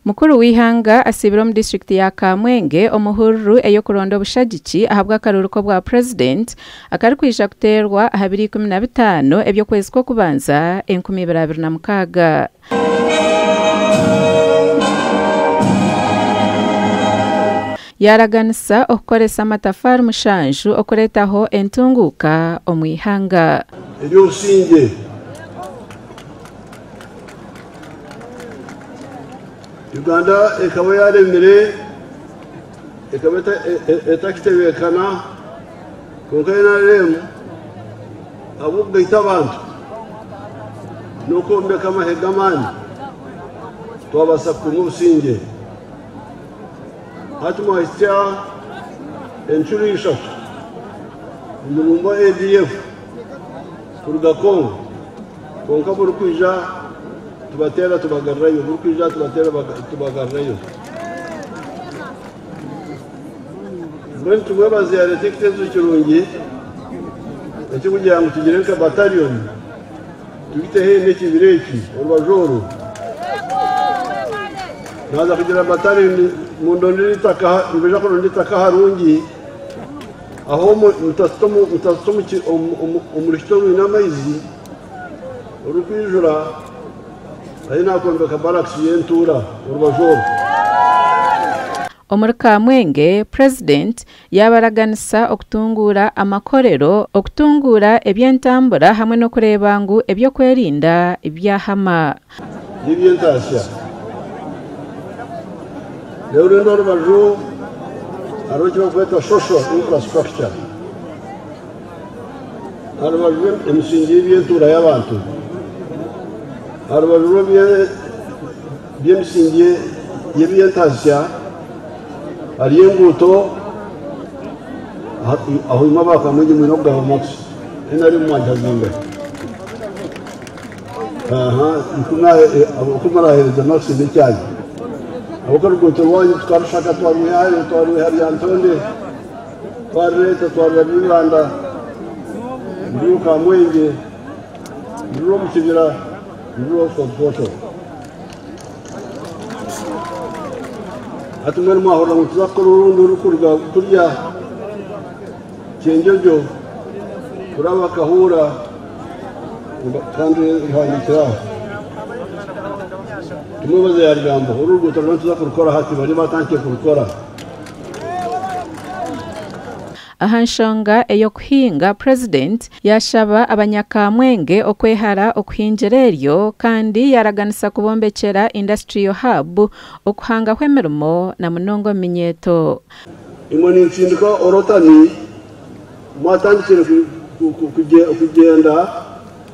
Mukuru w'eihanga asiibire omu disiturikiti ya Kamwenge omu hururu ey'okuronda obushagiki ahabw'akaruuru k'obwa purezidenti akarikwija kuteerwa aha biro 15 eby'okwezi kw'okubanza 2026. Yaaraganisa okukoresa amatafaari mushanju okureetaho entunguuka omu ihanga. Eby'obusingye. Uganda ekaba yaremire, ekaba etakitebeekana, kwonka NRM ahabw'okugaita abantu n'okwombeka amahe g'amaani twabaasa kukuuma obusingye. Hati mwahitsya encuro ishatu nimurumba ADF kuruga Congo kwonka burikwija tubateera tubagarurayo, burikwija tubateera tubagarurayo. Mbwenu tumwebaze yareeta ekiteezo kirungi ekirikugira ngu tugire nka bataliyoni tugite haihi n'ekibira eki orubaju oru. Naaza kugira bataliyoni mundondere eitaka, nibaija kuronda eitaka aharungi ahu mutasita omu ruhita orwine amaizi orurikwijura ahi naakwombeka barakisi y'entuura orubaju oru. Omuri Kamwenge, Purezidenti yaabaraganisa okutunguura amakorero, okutunguura eby'entambura hamwe n'okureeba ngu eby'okwerinda byahama. N'eby'entaasya. Reero orundi orubaju hariho eki barikweta social infrastructure. Aha rubaju rw'emisingi y'eby'entuura y'abantu. Aha rubaju rw'emisingi y'eby'entaasya hariyo enguuto ahu imwe aba Kamwengye mwine okugaba max nrm mwagihazinga. Oku muraheereza max n'ekyanyu. Ahabw'okuba oruguuto rwanyu tukarushaka twarwiha hare twarwiha Lyantonde. Twarureeta twarurabya Ibanda, nirwo Kamwengye, nirwo omu kibira, nirwo Fort Portal. Hati mbwenu mwahurira ngu nituza kukora orundi orurikuruga kuriya Kyenjojo kuraba Kahuura kandi ruhandiikire aho. Tumwebaze yarugambaho, oru oruguuto ruriyo nituza kurukora hati bariyo batandikire kurukora. Aha nshonga ey'okuhinga, Purezidenti yaashaba abanyakamwenge okwehara okuhingira eryo kandi yaaraganisa kubombekyera Industrial Hub okuhangaho emirimo na munonga omu minyeeto. Imwe nintsindika orotami, mwatandikire kugyenda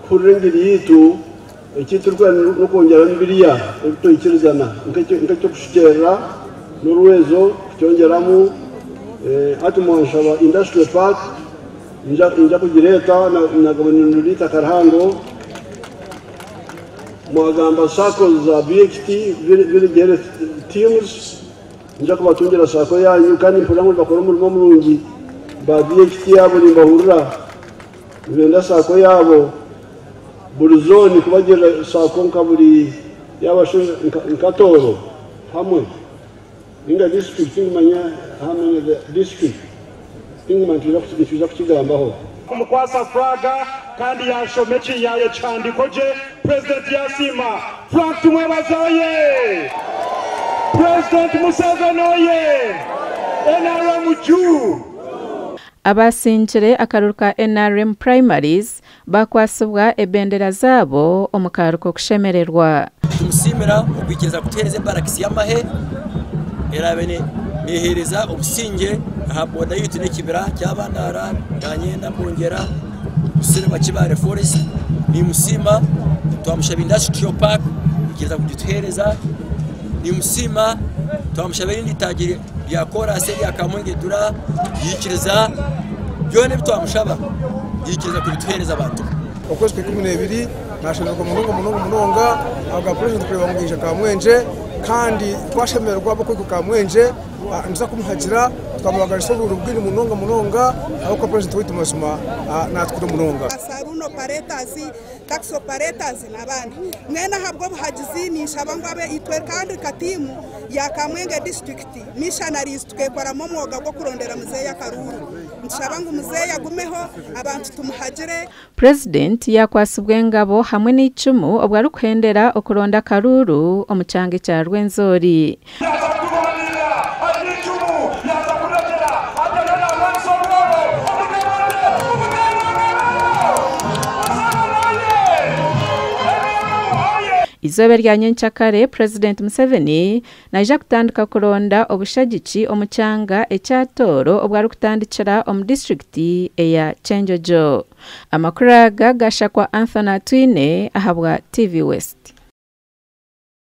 kuhurira engiri yaitu, eki turikwenda n'okwongyeramu biriya ebi twaikirizana nk'eky'okushukyerera n'orwezo kukyongyeramu. Hati mwanshaba Industrial Park ninja kugireeta nagabaniire eitaka rihango. Mwagamba SACCOs za BHT, Village Health Teams, ninja kubatungira SACCO yanyu kandi nimpurira ngu nibakora omurimo murungi. Ba BHT abo nimbahurira nibenda SACCO yaabo. Buri zooni kubagirira saako nka buri yaaba shi nka Tooro hamwe ninga disiturikiti tinkumanya how many the district tinkumanya nitwija kukigambaho. Kumukwasa furaga kandi yashoma ekihandiiko gye, Purezidenti yasiima. Frank Tumwebaze oye! Purezidenti Museveni oye! NRM juu! Abaasingire akaruru ka nrm Primaries Baakwatsibwa ebendera zaabo omu kaari k'okushemererwa. Nitumusiimira okwikiriza kutuheereza ebarakisi y'amahe eraabe neeheereza obusingye aha booda yaitu n'ekibira kya Bandara, Kanyenda, Mbongyera, Busiriba, Kibaare Forest. Nimusiima twamushaba Industrial Park yaikiriza kugituheereza. Nimusiima twamushaba erindi itaagi rya koraasi erya Kamwenge Dura yaikiriza. Byona ebi twamushaba yaikiriza kubituheereza abantu be. Okwezi kwa 12 nashemererwa munonga munonga munonga ahabwa purezidenti kureeba ngu yaija Kamwengye kandi twashemererwa ahabw'okuhika Kamwengye nituza kumuhagira Twamubagarisa obururu bwingi munonga munonga ahabw'okuba purezidenti waitu mazima natukunda munonga. Saloon operators, taxi operators n'abandi mwena ahabw'obuhagizi ninshaba ngu abe itwe kandi nka tiimu ya Kamwenge district missionaries tukekoramu omwoga gw'okurondera muzeeyi akaruuru. Nitushaba ngu muzeeyi agumeho abantu tumuhagire. Purezidenti yakwasibwa engabo hamwe n'icumu obwo arikuhendera okuronda akaruuru omu kyanga ekya Rwenzori. Izooba rya nyenkyakare, Purezidenti Museveni naija kutandika kuronda obushagiki omu kyanga ekya Tooro obwo arikutandikira omu disiturikiti eya Kyenjojo. Amakuru aga gashakwa Anthony Atwine ahabwa TV West.